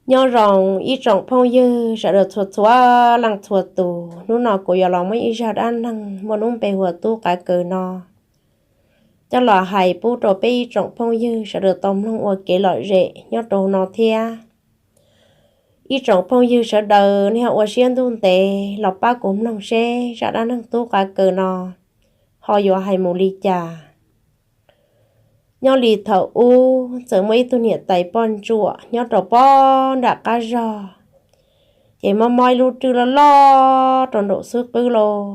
Nyob zoo ib tsoom phooj ywg sawv daws txhua txhua leej txhua tus, hnub no kuv yuav los muab ib zaj dab neeg muaj lub npe hu ua Tub Qav Kaws no coj los hais pub rau peb ib tsoom phooj ywg sawv daws tau mloog ua kev lom zem nyob rau no thiab. Ib tsoom phooj ywg sawv daws nej ho ua siab ntuj ntev los pab kuv mloog seb zaj dab neeg Tub Qav Kaws no ho yuav hais mus li cas. Nyob li thaum ub txawm muaj ib tug niam tais poj ntsuam nyob rau pob nram qab zog, ces mob mob ib lub rwj loj loj rau nraum xwb qwb lauj,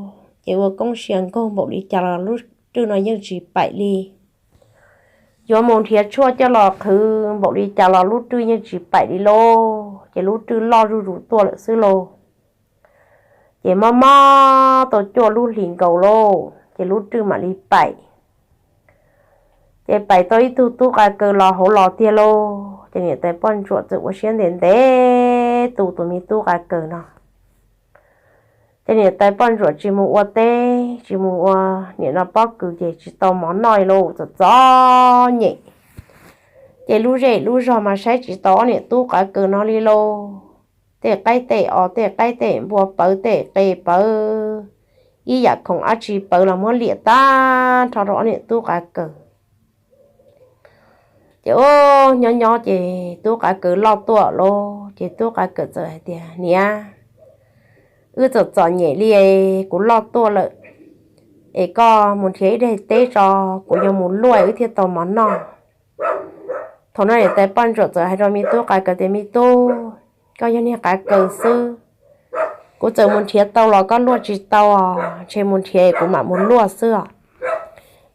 ces ua koob sia nkaug npaum li cas los lub rwj no yeej tsis paim li. Yuav mus nrhiav tshuaj coj los qhwv npaum li cas los lub rwj yeej tsis paim li lauj, ces lub rwj loj zuj zus tuaj lawm xwb lauj. Ces mob mob tau cuaj lub hlis nkaus lauj, ces lub rwj mam li paim. Ces paim tau ib tug Tub Qav Kaws los hauv los tiag lauj, ces niam tais poj ntsuam txawm ua siab ntev ntev tu tus me Tub Qav Kaws no. Ces niam tais poj ntsuam tsis mus ua teb, tsis mus ua, nim no pob kws ces tsis tau mov noj li lauj, txom txom nyem. Ces lub zej lub zog mas saib tsis tau ob niam Tub Qav Kaws no li lauj. Tej qaib tej os, tej qaib tej npua pawv, tej qe pawv, ib yam khoom dab tsi pawv los muab liam tag nrho rau ob niam Tub Qav Kaws. Ces ua nyob nyob ces Tub Qav Kaws loj tuaj lauj, ces Tub Qav Kaws txawm hais tias, Niam, wb txom txom nyem li, kuv loj tuaj lawm, es koj mus nrhiav ib daim teb tso, kuv yuav mus luaj wb thiaj tau mov noj. Thaum no niam tais poj ntsuam txawm hais rau me Tub Qav Kaws tias, Me tub, koj yog niag qav kaws xwb, kuv txawm mus nrhiav tau los koj luaj tsis tau os, ntshe mus nrhiav kuv mam mus luaj xwb os.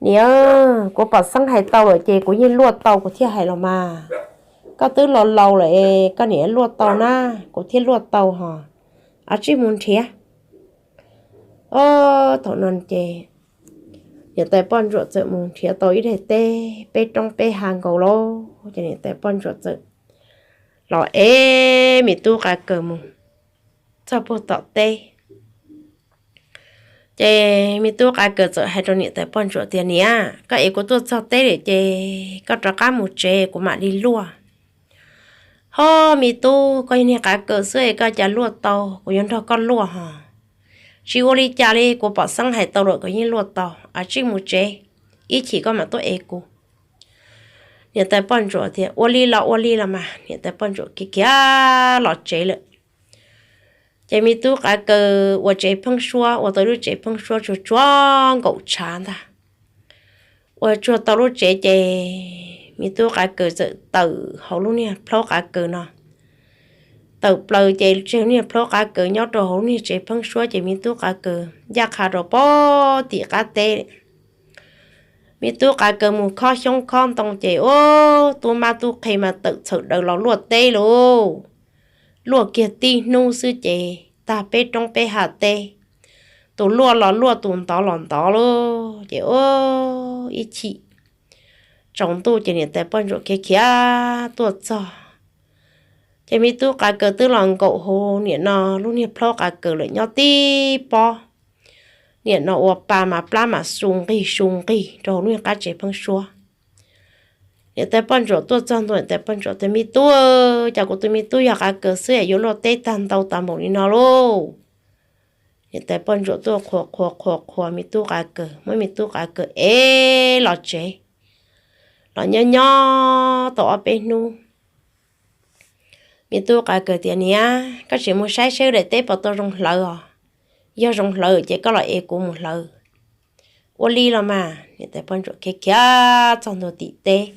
Niam, kuv pom xeeb hais tau lawm ces kuv yeej luaj tau kuv thiaj hais los mas. Koj twb laus laus lawm es koj niam luaj tau na, kuv thiaj luaj tau hos. Ab, tsij mus nrhiav. Ob, thaum no ces niam tais poj ntsuam txawm mus nrhiav tau ib daim teb peb roob peb hav nkaus lauj, ces niam tais poj ntsuam txawm los ev me Tub Qav Kaws mus txog puag tom teb. Ces me Tub Qav Kaws txawm hais rau niam tais poj ntsuam tias, Niam, koj ev kuv tuaj txog teb lawm ces koj rov qab mus tsev, kuv mam li luaj. Hos me tub, koj yog niag qav kaws xwb es koj cas luaj tau, kuv yuav nrog koj luaj hos. Tsis ua li cas li, kuv pom xeeb hais tau lawm, kuv yeej luaj tau. Ab, tsij mus tsev, ib chim koj mam tuaj ev kuv. Niam tais poj ntsuam tias, Ua li los ua li los mas. Niam tais poj ntsuam khiav khiav los tsev lawm. Ces me tub qav kaws ua tsev pheeb suab, ua tau lub tsev pheeb suab tsuag tsuag nkaum tshav ntag. Ua tsuag tau lub tsev ces me tub qav kaws txawm tawm hauv lub niag plhaub qav kaws no. Tawm plaws ces tseg niag plhaub qav kaws nyob rau hauv lub niag tsev pheeb suab, ces me tub qav kaws ncaj qha rau pem tim qab teb. Me tub qav kaws mus khob xyoob khob ntoo ces ub, tub mab tub qhe mas tawm txhawm daws los luaj teb lauj. Luaj kiag tib hnub xwb ces tag peb roob peb hav teb. Tus luaj los luaj, tus ntov los ntov lauj. Ces ub, ib chim tsaus ntuj ces niam tais poj ntsuam khiav khiav tuaj txog. Ces me tub qav kaws twb los nkaum hauv niam no lub niag plhaub qav kaws lawm, nyob tib pob. Niam no ua pa mas plab mas su nqig su nqig rau hauv lub niag qab tsev pheeb suab. Niam tais poj ntsuam tuaj txog ntua, niam tais poj ntsuam tias, Me tub, cas kuv tus me tub yog qav kaws xwb es yuav luaj teb tag ntau tas npaum li no lauj? Niam tais poj ntsuam tuaj qhuas qhuas qhuas qhuas me tub qav kaws, muab me tub qav kaws ev los tsev. Los nyob nyob tau ob peb hnub, me tub qav kaws tias, Niam, koj tseem mus saib seb daim teb puas tau zoo hlawv os. Yog zoo hlawv ces koj los ev kuv mus hlawv. Ua li los mas. Niam tais poj ntsuam khiav khiav txog ntua tim teb.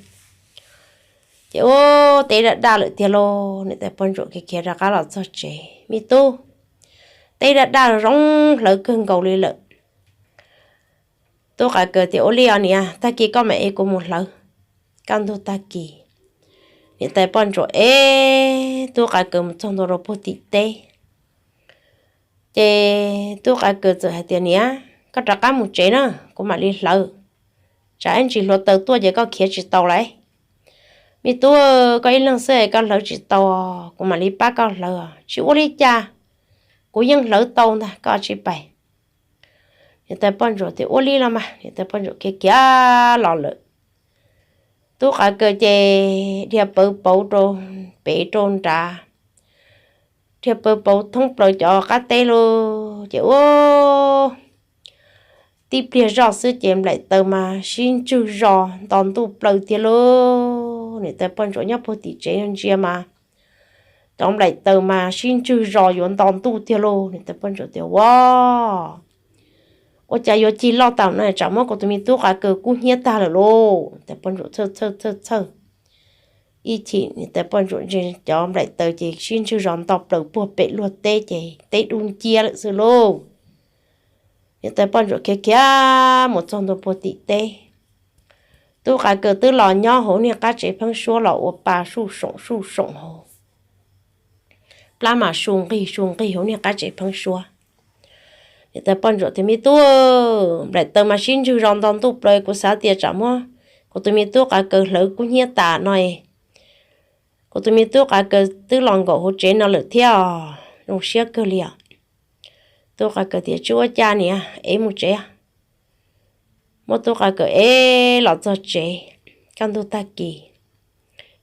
Ces ub, teb daj daj lawm tiag lauj. Niam tais poj ntsuam khiav khiav rov qab los txog tsev, Me tub, teb daj daj zoo hlawv kawg nkaus li lawm. Tub qav kaws tias, Ua li os niam, tag kis koj mam ev kuv mus hlawv. Kaj ntug tag kis, niam tais poj ntsuam ev tub qav kaws mus txog ntua rau puag tim teb. Ces tub qav kaws txawm hais tias, Niam, koj rov qab mus tsev na, kuv mam li hlawv. Tsam ib ntsis hluav taws tuaj ces koj khiav tsis tau lawm. Me tub, koj ib leeg xwb koj hlawv tsis tau, kuv mam li pab koj hlawv. Tsis ua li cas, kuv yeej hlawv tau ntag, koj tsis pais. Niam tais poj ntsuam tias, Ua li los mas. Niam tais poj ntsuam khiav khiav los lawm. Tub qav kaws ces dhia pawv pauv rau pem rau nrad, dhia paws pauv thoob plaws cov qab teb lauj. Ces ua tib pliag zoj xwb ces nplaim taws mas sib ntswg zos nto ntuj plaws tiag lauj. Niam tais poj ntsuam nyob puag tim tsev ntsia mas cov nplaim taws mas sib ntswg zos yuav nto ntuj tiag lauj. Niam tais poj ntsuam tias, Ua, ua cas yuav cig loj tas no, tsam muab kuv tus me tub qav kaws kub hnyiab tag lawm lauj. Niam tais poj ntsuam txhawj txhawj txhawj txhawj. Ib chim niam tais poj ntsuam ntsia cov nplaim taws ces sib ntswg zos nto plaws puag pem luag teb ces teb dub nciab lawm xwb lauj. Niam tais poj ntsuam khiav khiav mus txog ntua puag tim teb. Tub qav kaws twb los nyob hauv niag qab tsev pheeb suab los ua pa suj soom suj soom hauv, plab mas su nqig su nqig hauv niag qab tsev pheeb suab. Niam tais poj ntsuam tias, Me tub, nplaim taws mas sib ntswg zos nto ntuj plaws, kuv xav tias tsam muab kuv tus me tub qav kaws hlawv kub hnyiab tas no. Kuv tus me tub qav kaws twb los nkaum hauv tsev no lawm thiab, zoo siab kawg li os. Tub qav kaws tias, Tsis ua cas niam, ev mus tsev. Muab tub qav kaws ev los txog tsev, kaj ntug tag kis,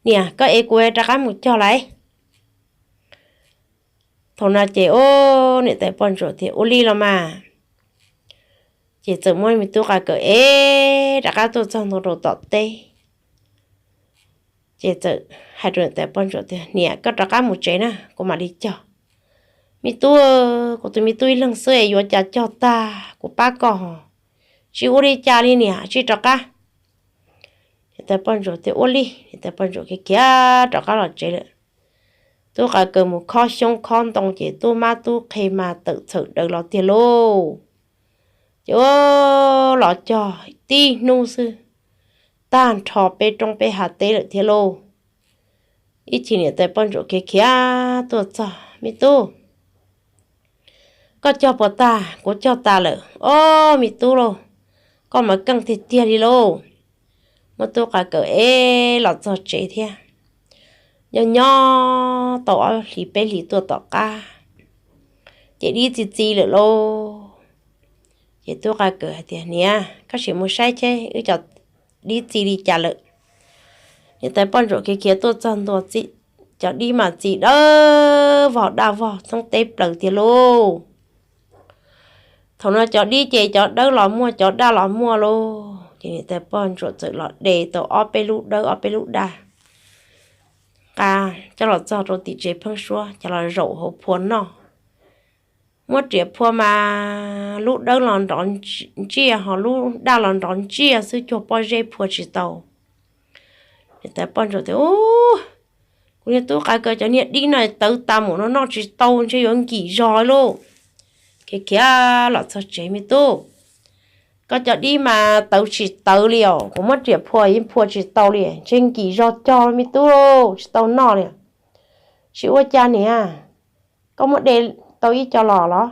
Niam, koj ev kuv rov qab mus cog lawm. Thaum no ces ua niam tais poj ntsuam tias, Ua li los mas. Ces txawm muab me tub qav kaws ev rov qab tuaj txog ntua rau tom teb. Ces txawm hais rau niam tais poj ntsuam tias, Niam, koj rov qab mus tsev na, kuv mam li cog. Me tub, kuv tus me tub ib leeg xwb es yuav cas cog tag, kuv pab koj ho. Tsis ua li cas li niam, tsis rov qab. Niam tais poj ntsuam tias, Ua li. Niam tais poj ntsuam khiav khiav rov qab los tsev lawm. Tub qav kaws mus khob xyoob khob ntoo ces tub mab tub qhe mas tawm txhawm daws los tiag lauj. Ces ua los cog tib hnub xwb, tag nrho peb roob peb hav teb lawm thiab lauj. Ib chim niam tais poj ntsuam khiav khiav tuaj txog, Me tub, koj cog puas tag? Kuv cog tas lawm. Ob, me tub lauj, koj mas keej tiag tiag li lauj. Muab tub qav kaws ev los txog tsev thiab. Nyob nyob tau ob hlis peb hlis tuaj tom qab, ces dib txi txi lawm lauj. Ces tub qav kaws hais tias, Niam, koj sim mus saib seb wb cov dib txi li cas lawm. Niam tais poj ntsuam khiav khiav tuaj txog ntua, cov dib mas txi dawb vog daj vog thoob teb plaws tiag lauj. Thaum no cov dib ces cov dawb los muaj, cov daj los muaj lauj. Ces niam tais poj ntsuam txawm los de tau ob peb lub dawb ob peb lub daj, nqa coj los txog rau tim tsev pheeb suab, coj los zaum hauv phua noj. Muab riam phua mas lub dawb los nrov ntsiaj, ho lub daj los nrov ntsiaj xwb, cuag pob zeb phua tsis tau. Niam tais poj ntsuam tias, Kuv niag tub qav kaws cov niag dib no tawv tas mus no noj tsis tau, ntshe yuav nkim zog lauj. Khiav khiav los txog tsev, Me tub, koj cov dib mas tawv tsis tawv li os, kuv muab riam phua yeej phua tsis tau li, ntshe nkim zog cog me tub, tsis tau noj li. Tsis ua cas niam, koj muab de tau ib co los los?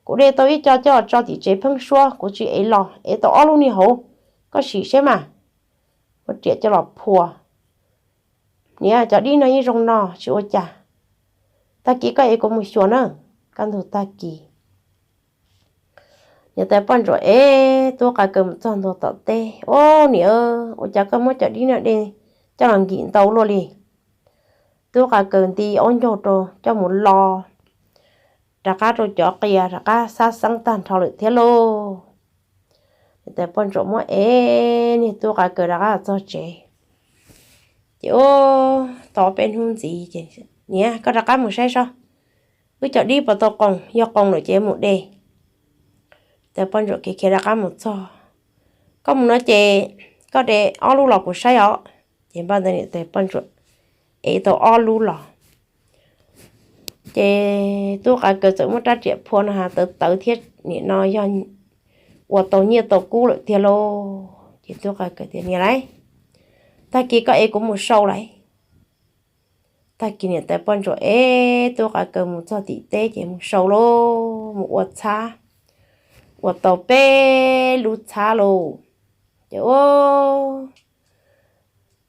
Kuv de tau ib co coj tso tim tsev pheeb suab, kuv tsis ev los, ev tau ob lub niag hauv, koj sim seb mas. Muab riam coj los phua, Niam, cov dib no yeej zoo no, tsis ua cas. Tag kis koj ev kuv mus xyuas na. Kaj ntug tag kis, niam tais poj ntsuam ev tub qav kaws mus txog ntua tom teb. Ob, niam, ua cas koj muab cov dib no de coj los nkim ntau luaj li? Tub qav kaws nti aub ncaug rau coj mus lo, rov qab rau cov qias rov qab xab xeeb tag nrho lawm thiab lauj. Niam tais poj ntsuam muab ev niag tub qav kaws rov qab los txog tsev. Ces ua tau peb hnub ntxiv ces, Niam, koj rov qab mus saib seb wb cov dib puas tau qoos, yog qoos lawm ces mus de. Niam tais poj ntsuam khiav khiav rov qab mus txog. Koj mus no ces koj de ob lub los kuv saib os. Ces npaj ntawd niam tais poj ntsuam ev tau ob lub los. Ces tub qav kaws txawm muab rab riam phua no ha tawv tawv thiab, nim no yog ua tau nyiaj tau kub lawm tiag lauj. Ces tub qav kaws tias, Niam lauj, tag kis koj ev kuv mus sau lauj. Tag kis niam tais poj ntsuam ev tub qav kaws mus txog tim teb ces mus sau lauj, mus ua txhab, ua tau peb lub txhab lauj. Ces ua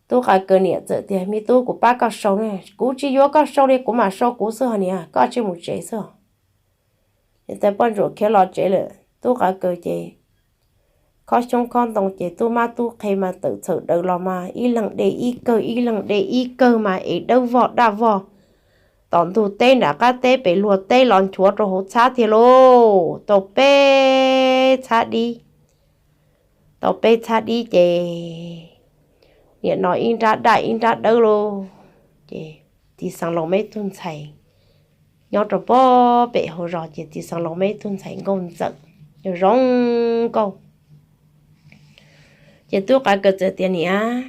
tub qav kaws niam txawm tias, Me tub, kuv pab koj sau ne. Kuv tsis yuav koj sau li, kuv mam sau kuv xwb ho niam, koj tsij mus tsev xwb. Niam tais poj ntsuam khiav los tsev lawm, tub qav kaws ces khob xyoob khob ntoo ces tub mab tub qhe mas tawm txhawm daws los mas ib leeg de ib kawg, ib leeg de ib kawg mas ev dawb vog daj vog tom ntug teb nram qab teb pem luag teb los nchuav rau hauv txhab tiag lauj. Tau peb txhab dib, tau peb txhab dib ces nim no ib nrab daj ib nrab dawb lauj. Ces txiv xeev laus muaj ib tug ntxhais nyob rau pem hauv zos, ces txiv xeev laus muaj ib tug ntxhais nkauj ntxawm, yog zoo nkauj. Ces tub qav kaws txawm tias, Niam,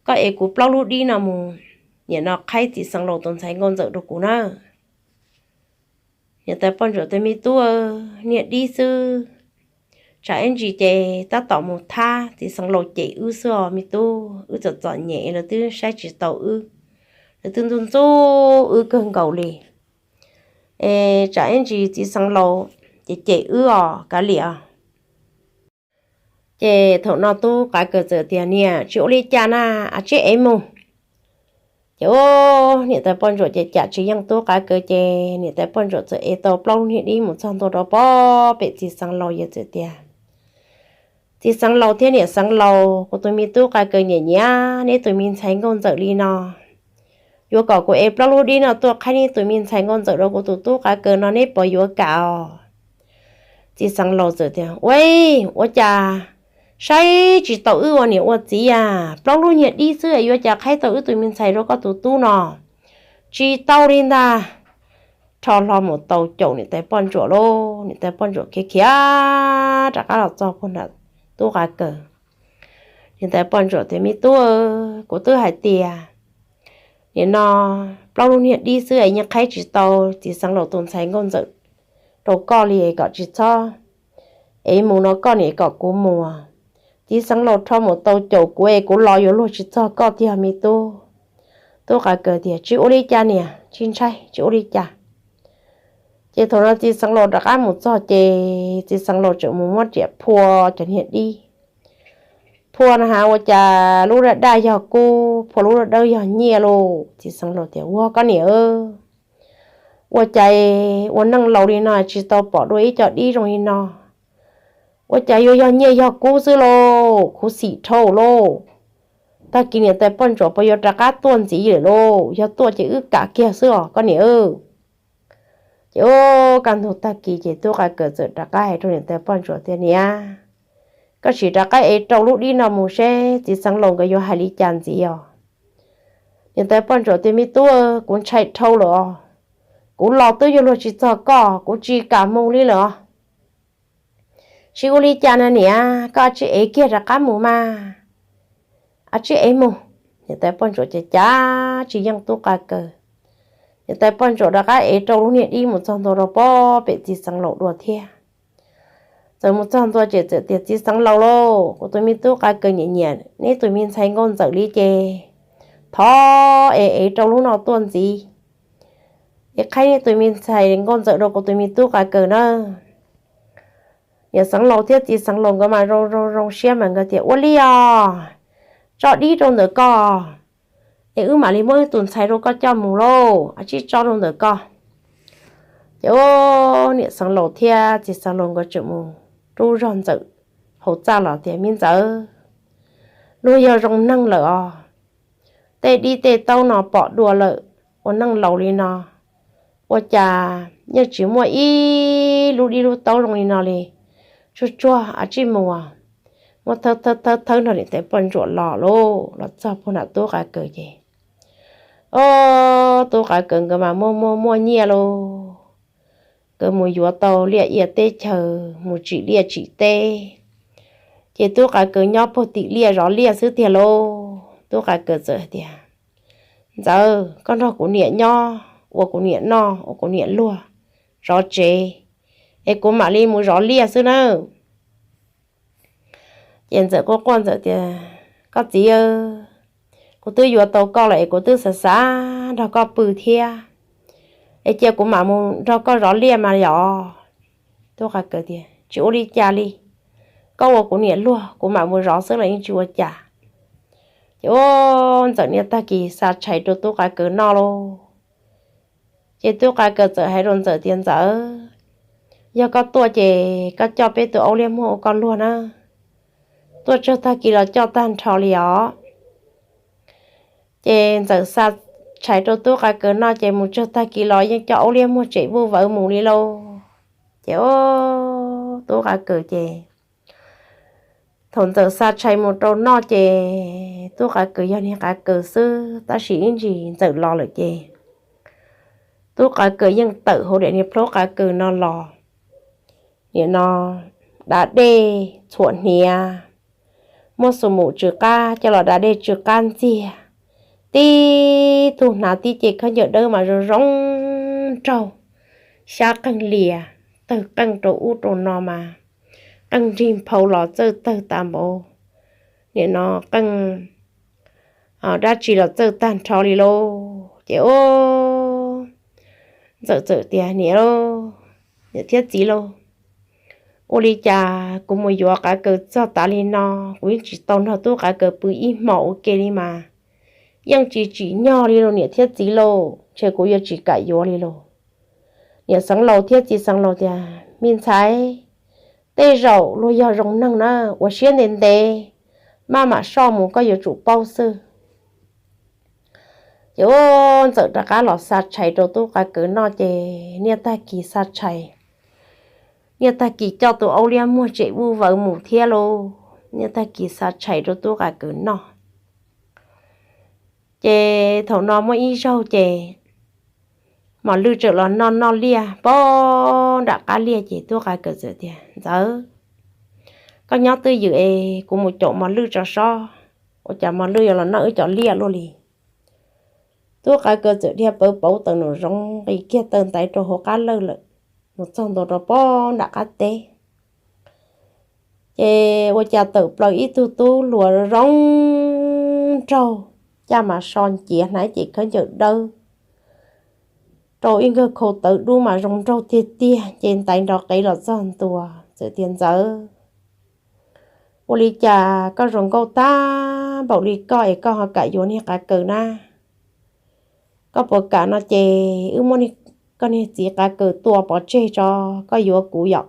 koj ev kuv plaub lub dib no mus, nim no qhaib txiv xeev laus tus ntxhais nkauj ntxawm rau kuv nawb. Niam tais poj ntsuam tias, Me tub, niag dib xwb, tsam ib ntsis ces tab tom mus thab txiv xeev laus cem wb xwb os me tub. Wb txom txom nyem, lawv twb saib tsis taus wb, lawv twb ntxub ntxub wb kawg nkaus li. Es tsam ib ntsis txiv xeev laus ces cem wb os kav liam. Ces thaum no tub qav kaws txawm tias, Niam, tsis ua li cas na, a tsib ev mus. Ces niam tais poj ntsuam ces cam tsis yeej tub qav kaws, ces niam tais poj ntsuam txawm ev tau plaub lub niag dib mus txog ntua rau pem txiv xeev laus, yog txawm tias, Txiv xeev laus thiab niam xeev laus, kuv tus me tub qav kaws nyiam nyiam neb tus me ntxhais nkauj ntxawm li no, yuav kom kuv ev plaub lub dib no tuaj qhaib neb tus me ntxhais nkauj ntxawm rau kuv tus tub qav kaws no, neb puas yuav kam os? Txiv xeev laus txawm tias, Ua, ua cas saib tsis taus wb ua niam ua txiv a? Plaub lub niag dib xwb yuav cas qhaib tau wb tus me ntxhais rau koj tus tub no? Tsis tau li ntag. Rho hlo mus tau caum niam tais poj ntsuam lauj. Niam tais poj ntsuam khiav khiav rov qab los txog puag nram tub qav kaws. Niam tais poj ntsuam tias, Me tub, kuv twb hais tias nim no plaub lub niag dib xwb es yeej qhaib tsis tau txiv xeev laus tus ntxhais nkauj ntxawm rau koj li, kom tsis txhob ev mus no, koj niam kom kuv mus. Txiv xeev laus rho mus tau caum kuv es kuv los yuav luag tsis txog koj tiag me tub. Tub qav kaws tias, Tsis ua li cas niam, tsis ntshai, tsis ua li cas. Ces thaum no txiv xeev laus rov qab mus txog ces txiv xeev laus tseem mus muab riam phua cov niag dib. Phua na has ua cas lub daj daj yog kub, phua lub dawb dawb yog nyiaj lauj. Txiv xeev laus tias, Ua koj niam, ua cas ua neej laus li no tsis tau pom dua ib co dib zoo li no? Ua cas yuav yog nyiaj yog kub xwb lauj? Khuv xim dhau lauj. Tag kis niam tais poj ntsuam puas yuav rov qab tuaj ntxiv lawm lauj? Yog tuaj ces wb kam kiag xwb os koj niam. Ces kaj ntug tag kis ces tub qav kaws txawm rov qab hais rau niam tais poj ntsuam tias, Niam, koj sim rov qab ev rau lub dib no mus seb txiv xeev laus nkawd yuav hais li cas ntxiv os. Niam tais poj ntsuam tias, Me tub, kuv ntshai dhau lawm os. Kuv los twb yuav luag tsis txog koj, kuv tsis kam mus li lawm os. Tsis ua li cas na niam, koj a tsij ev kiag rov qab mus mas. A tsij ev mus. Niam tais poj ntsuam ces cam tsis yeej tub qav kaws. Niam tais poj ntsuam rov qab ev rau lub niag dib mus txog ntua rau pem txiv xeev laus dua thiab. Txawm mus txog ntua ces txawm tias, Txiv xeev laus lauj, kuv tus me tub qav kaws nyiam nyiam neb tus me ntxhais nkauj ntxawm li ces thov es ev rau lub no tuaj ntxiv es qhaib neb tus me ntxhais nkauj ntxawm rau kuv tus me tub qav kaws nawb. Niam xeev laus thiab txiv xeev laus nkawd mas zoo zoo zoo siab mas nkawd tias, Ua li os, tso dib rau ntawm koj es wb mam li muab wb tus ntxhais rau koj coj mus lauj, a tsij tso rau ntawm koj. Ces niam xeev laus thiab txiv xeev laus nkawd tseem mus rub zog ntxawm hauv txaj los tias, Me ntxawm, luag yog zoo neeg lawm os. Tej dib tej taub no pom dua lawm, ua neej laus li no ua cas yeej tsis muaj ib lub dib lub taub zoo li no li. Tsuag tsuag a tsij mus. Muab thawb thawb thawb nrog niam tais poj ntsuam los lauj, los txog puag nram tub qav kaws ces, o, tub qav kaws nkawd mas muaj muaj muaj nyiaj lauj. Nkawd mus yuav tau liaj ia teb chaws mus tsim liaj tsim teb, ces tub qav kaws nyob puag tim liaj zov liaj xwb tiag lauj. Tub qav kaws txawm hais tias, Ntxawm, koj nrog kuv niam nyob ua kuv niam noj ua kuv niam luag zov tsev, es kuv mam li mus zov liaj xwb nawb. Ces ntxawm quaj quaj ntxawm tias, Koj txiv, kuv twb yuav tau koj lawm es kuv twb xav xav nrog koj pw thiab, es cia kuv mam mus nrog koj zov liaj mas yom. Tub qav kaws tias, Tsis ua li cas li, koj ua kuv niam luag kuv mam mus zov xwb los yeej tsis ua cas. Ces ua ntxawm niaj tag kis xa tshais rau tub qav kaws noj lauj. Ces tub qav kaws txawm hais rau ntxawm tias, Ntxawm, yog koj tuaj ces koj coj peb tus aub liab muag ua koj luag na. Tuaj tsawg tag kis los coj tag nrho li os. Ces ntxawm xa tshais rau tub qav kaws noj ces mus txog tag kis los yeej coj aub liab muag tsem vuj vawv mus li lauj. Ces o, tub qav kaws ces thaum ntxawm xa tshais mus rau noj ces tub qav kaws yog niag qav kaws xwb, tab sis ib ntsis ntxawm los lawm ces tub qav kaws yeej tawm hauv daim niag plhaub qav kaws no los. Nim no da dej txhuam hniav, muab xus mus tsw qab coj los da dej tsw qab ntxiag, tib tug hnav tib ce khaub ncaws dawb mas zoo zoo nraug, xyab qeej lias, tawg qeej rau ub rau no mas qeej nrig nphau los txawj tawg tas npaum, nim no qeej dab tsi los txawj tag nrho li lauj. Ces o, ntxawm txawm tias, Niam, niam thiab txiv lauj, ua li cas kuv mus yuav qav kaws txog tav li no, kuv yeej tsis tau nrog tub qav kaws pw ib hmo ua ke li mas yeej tsis tsim nyog li lauj niam thiab txiv lauj, ntshe kuv yuav tsis kam yuav li lauj. Niam xeev laus thiab txiv xeev laus tias, Me ntxhais, tej zaum luag yog zoo neeg na, ua siab ntev ntev, maj mam soj mus koj yuav tsum paub xwb. Ces ua ntxawm rov qab los xa tshais rau tub qav kaws noj ces niaj tag kis xa tshais, niaj tag kis coj tus aub liab muag tsem vuj vawv mus thiab lauj, niaj tag kis xa tshais rau tub qav kaws noj. Ces thaum no muaj ib zaug ces mos lwj txawm los noj noj liaj pog nram qab liaj ces tub qav kaws txawm tias, Ntxawm, koj nyob twj ywm es kuv mus caum mos lwj tso sob, ua cas mos lwj yuav los noj wb cov liaj luaj li. Tub qav kaws txawm dhia pawv pauv tawm nraum zoov nqis kiag taw ntaiv rau hauv qab lawj lawm, mus txog ntua rau pog nram qab teb. Ces ua cas tawm plaws ib tug tub hluas zoo nraug, caj mas so nciav hnav ces khaub ncaws dawb, rau ib nkawg khau tawv dub mas zoo nraug tiag tiag ces ntaiv nrov qev los txog ntua txawm tias, Ntxawm, ua li cas koj zoo nkauj tag npaum li koj es koj ho kam yuav niag qav kaws na? Koj puas kam no ces wb muab koj niag txiv qav kaws tua pov tseg tso, koj yuav kuv yom?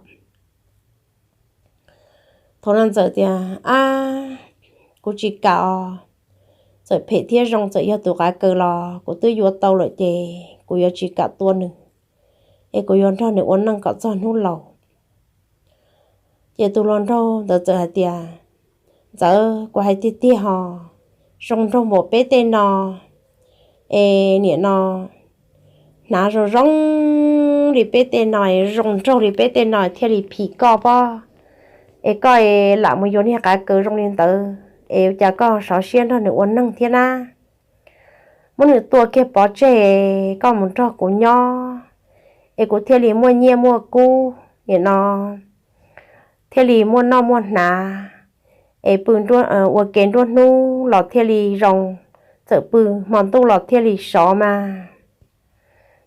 Thaum no ntxawm tias, Ab, kuv tsis kam os. Txawm phem thiab zoo, txawm yog tus qav kaws los kuv twb yuav tau lawm ces kuv yuav tsis kam tua nws, es kuv yuav nrog nws ua neej kom txog hnub laus. Ces tus hluas nraug ntawd txawm hais tias, Ntxawm, kuv hais tiag tiag hos, zoo nraug npaum peb tej no, es nim no hnav zoo zoo li peb tej no, zoo nraug li peb tej no thiaj li phim koj pob. Es koj lam mus yuav niag qav kaws zoo li ntawd es cas koj sov siab nrog nws ua neeg thiab na? Muab nws tua kiag pov tseg, koj mus nrog kuv nyob, es kuv thiaj li muaj nyiaj muaj kub, nim no thiaj li muaj noj muaj hnav, es pw ua ke nruab hnub los thiaj li zoo, txawm pw hmo ntuj los thiaj li sov mas.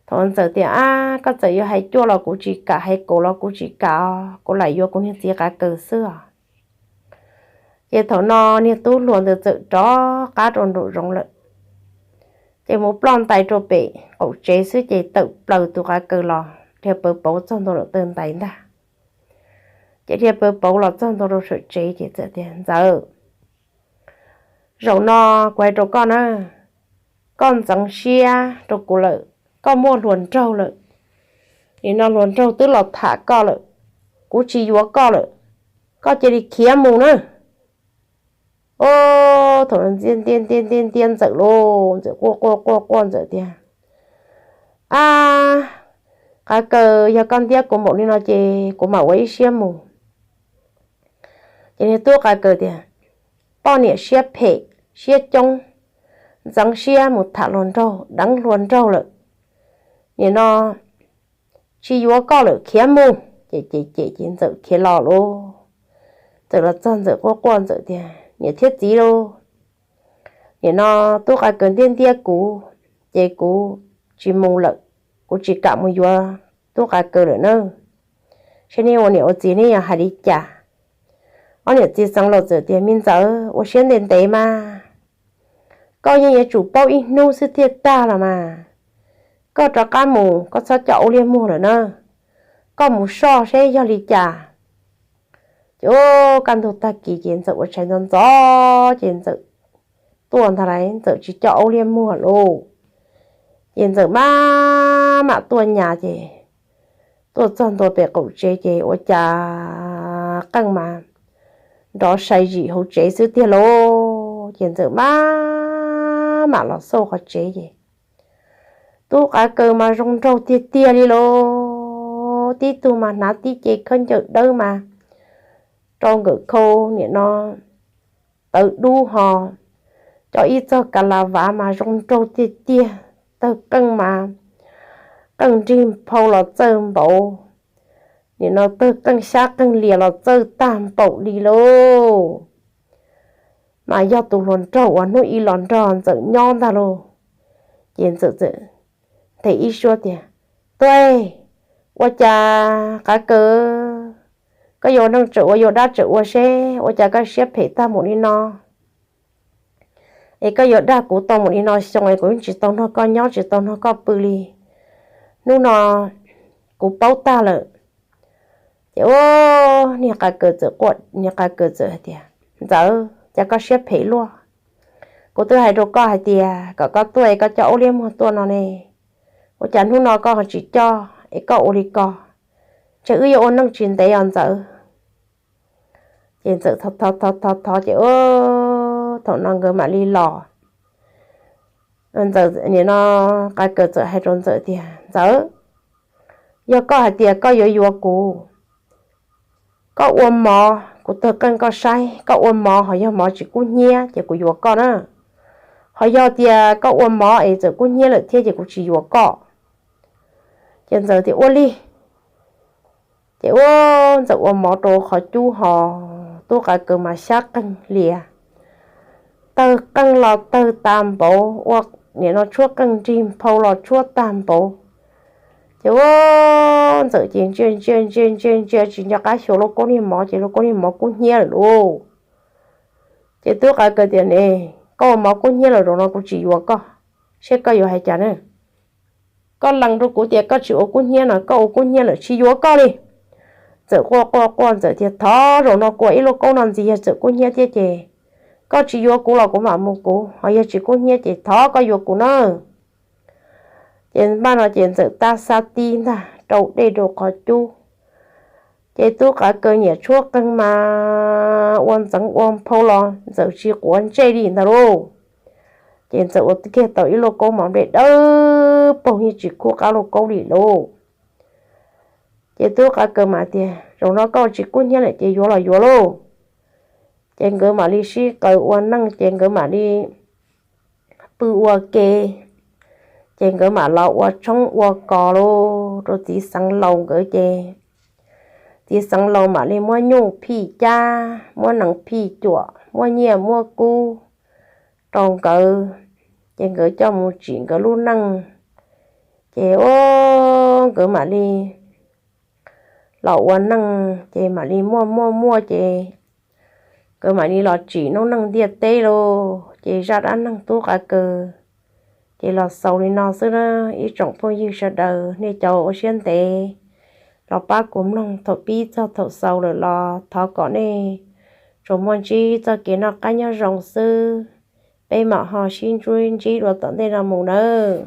Thaum ntxawm tias, Ab, koj txawm yuav hais cuaj los kuv tsis kam, hais kaum los kuv tsis kam, kuv lam yuav kuv niag txiv qav kaws xwb os. Ces thaum no niag tub hluas ntawd txawm rov qab rau nraum zoov lawm, ces mus ploj ntais rau pem qaum tsev xwb ces tawm plaws tus qav kaws los dhia pawv pauv txog ntua rau taw ntais ntag. Ces dhia pawv pauv los txog ntua rau saum tsev ces txawm tias, Ntxawm, zaum no kuv hais rau koj na, koj ntxeev siab rau kuv lawm, koj muaj hluas nraug lawm, nim no hluas nraug twb los tham koj lawm, kuv tsis yuav koj lawm, koj cia li khiav mus na. Ob, thaum ntiab ntiab ntiab ntxawm lauj, ntxawm quaj quaj quaj quaj ntxawm tias, Ab, qav kaws, yog koj ntiab kuv npaum li no ces kuv mam ua ib siab mus. Ces niag tub qav kaws tias, Poj niam siab phem siab coob, ntxeev siab mus tham hluas nraug, deev hluas nraug lawm, nim no tsis yuav koj lawm, khiav mus. Ces ces ces ces ntxawm khiav los lauj. Ntxawm los txog ntxawm quaj quaj ntxawm tias, Niam thiab txiv lauj, nim no tub qav kaws ntiab ntiab kuv, ces kuv tsis mus lawm, kuv tsis kam mus yuav tub qav kaws lawm na. Saib nej ua niam ua txiv nej yuav hais li cas? Ob niam txiv xeev laus txawm tias, Me ntxawm, ua siab ntev ntev mas, koj yeej yuav tsum paub ib hnub xwb thiaj tag los mas. Koj rov qab mus, koj txhob coj aub liab muag lawm na, koj mus soj seb yog li cas. Ces ua kaj ntug tag kis ces ntxawm ua tshais ntxov ntxov ces ntxawm tuaj ntag lauj, ntxawm tsis coj aub liab muag lauj. Ces Ntxawm maj mam tuaj nyas ces tuaj txog ntua pem qaum tsev ces ua cas qeej mas nrov sai zim hauv tsev xwb tiag lauj. Ces Ntxawm maj mam los xauj qhov tsev ces tub qav kaws mas zoo nraug tiag tiag li lauj. Tib tug mas hnav tib ce khaub ncaws dawb mas rau nkawm khau nim no tawv dub ho coj ib txog ka la vav mas zoo nraug tiag tiag. Tawg qeej mas qeej nrig nphau los txawj npaum, nim no tawg qeej xyab qeej lias los txawj tag npaum li lauj. Mas yog tus hluas nraug uas hnub ib los nrog Ntxawm nyob ntag lauj. Ces Ntxawm nthe ib suab tias, Tuaj, ua cas qav kaws, koj yuav neej tsawm ua yuav dab tsawm ua seb ua cas koj siab phem tag mus li no? Es koj yuav dag kuv tau mus li no xyoo es kuv yeej tsis tau nrog koj nyob tsis tau nrog koj pw li. Hnub no kuv paub tag lawm. Ces ua niag qav kaws txawm quaj, niag qav kaws txawm hais tias, Ntxawm, cas koj siab phem luaj? Kuv twb hais rau koj hais tias kom koj tuaj es koj coj ub liab muag tuaj no ne, ua cas hnub no koj ho tsis coj es koj ua li ko? Ntshe wb yuav ua neej tsis ntev os Ntxawm. Ces Ntxawm thov thov thov ces thaum no nkawd mam li los. Ntxawm nim no, qav kaws txawm hais rau Ntxawm tias, Ntxawm, yog koj hais tias koj yuav yuav kuv, koj ua mov kuv tawg qeej koj saib, koj ua mov ho yog mov tsis kub hnyiab ces kuv yuav koj na. Ho yog tias koj ua mov es txawm kub hnyiab lawm thiab ces kuv tsis yuav koj. Ces Ntxawm tias, Ua li. Ces ua Ntxawm ua mov rau qhov cub ho tub qav kaws mas xyab qeej lias, tawg qeej los tawg tas npaum, ua nim no tshuab qeej nrig nphau los tshuab tag npaum. Ces ua Ntxawm ces ntsia ntsia ntsia ntsia ntsia tsis nco qab xyuas lauj kaub niag mov ces lauj kaub niag mov kub hnyiab lawm lauj. Ces tub qav kaws tias, Ne, koj ua mov kub hnyiab lawm zaum no kuv tsis yuav koj, seb koj yuav hais cas ne? Koj lees rau kuv tias koj tsis ua kub hnyiab no, koj ua kub hnyiab lawm tsis yuav koj li. Ntxawm quaj quaj quaj, Ntxawm tias, Thov zaum no kuv ua ib lauj kaub no ntxiv yog txawm kub hnyiab thiab ces koj tsis yuav kuv los kuv mam mus kuv, ho yog tsis kub hnyiab ces thov koj yuav kuv na. Ces npaj no ces Ntxawm tab xab tib ntag rau dej rau qhov cub. Ces tub qav kaws nyiam tshuab qeej mas ua ntxeev ua nphau los Ntxawm tsis quav ntsej li ntag lauj. Ces Ntxawm ua kiag tau ib lauj kaub mov nplej dawb paug yeej tsis kub qab lauj kaub li lauj. Ces tub qav kaws mas tias, Zaum no koj tsis kub hnyiab lawm ces yuav los yuav lauj. Ces nkawd mam li sib qaws ua neej ces nkawd mam li pw ua ke. Ces nkawd mam los ua tshoob ua kos lauj rau txiv xeev laus nkawd ces txiv xeev laus mam li muab nyuj phij cab, muab nees phij cuam, muab nyiaj muab kub rau nkawd. Ces nkawd coj mus tsim nkawd lub neej. Ces ua nkawd mam li los ua neej ces mam li muaj muaj muaj ces nkawd mam li los tsim noob neej ntiaj teb lauj. Ces zaj dab neeg tub qav kaws ces los xaus li no xwb na. Ib tsoom phooj ywg sawv daws nej cov ua siab ntev los pab kuv mloog thaum pib txog thaum xaus lawm los thov kom nej tsuas muaj ntsib txoj kev noj qab nyob zoo xwb. Peb mam ho sib ntsib dua tom ntej no mus nawb.